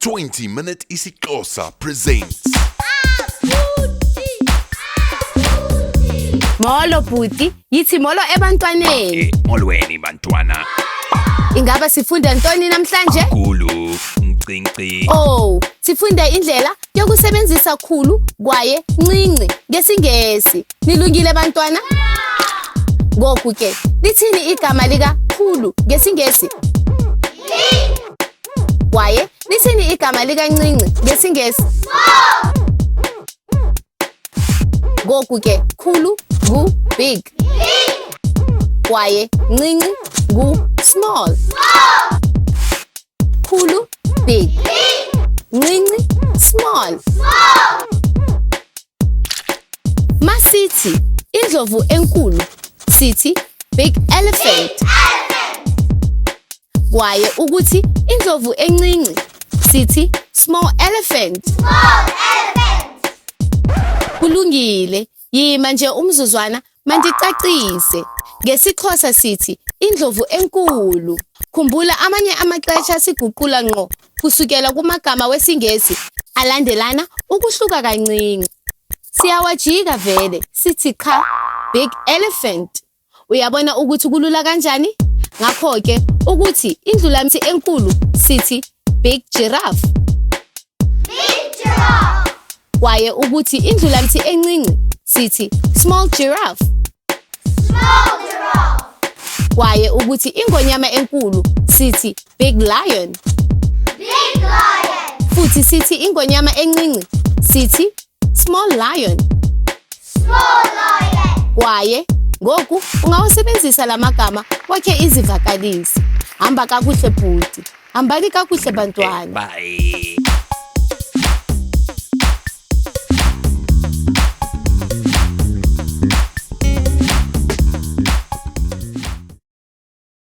20 Minute isiXhosa presents. Molo bhuti, yithi molo ebantwaneni. Molweni bantwana. Ingaba sifunda ntoni namhlanje? Khulu, mcinci. Oh, sifunda indlela yokusebenzisa khulu kwaye ncinci ngesiNgesi. Nilungile bantwana? Ngoku ke, lithini igama lika khulu ngesiNgesi? Kwaye lithini igama likancinci ngesiNgesi? Ngoku ke khulu ngu big. Kwaye ncinci ngu small. Khulu big. Ncinci small. Masithi indlovu enkulu sithi big elephant. Kwaye ukuthi indlovu encinci sithi small elephant. Kulungile, yima nje umzuzwana mandicacise. NgesiXhosa sithi indlovu enkulu. Khumbula amanye amaxesha siguqula ngqo kusukela kumagama wesiNgesi alandelana ukuhluka kancinci. Siyawajika vele sithi cha big elephant. Uyabona ukuthi kulula kanjani? Ngakho ke ukuthi indlulamthi enkulu sithi big giraffe. Big giraffe. Kwaye ukuthi indlulamthi encinci sithi small giraffe. Small giraffe. Kwaye ukuthi ingonyama enkulu sithi big lion. Big lion. Futhi sithi ingonyama encinci sithi small lion. Small lion. Kwaye ngoku ungawasebenzisa la magama wakhe izivakalisi. Hamba kakuhle bhuti. Hambani kakuhle bantwana. Bye.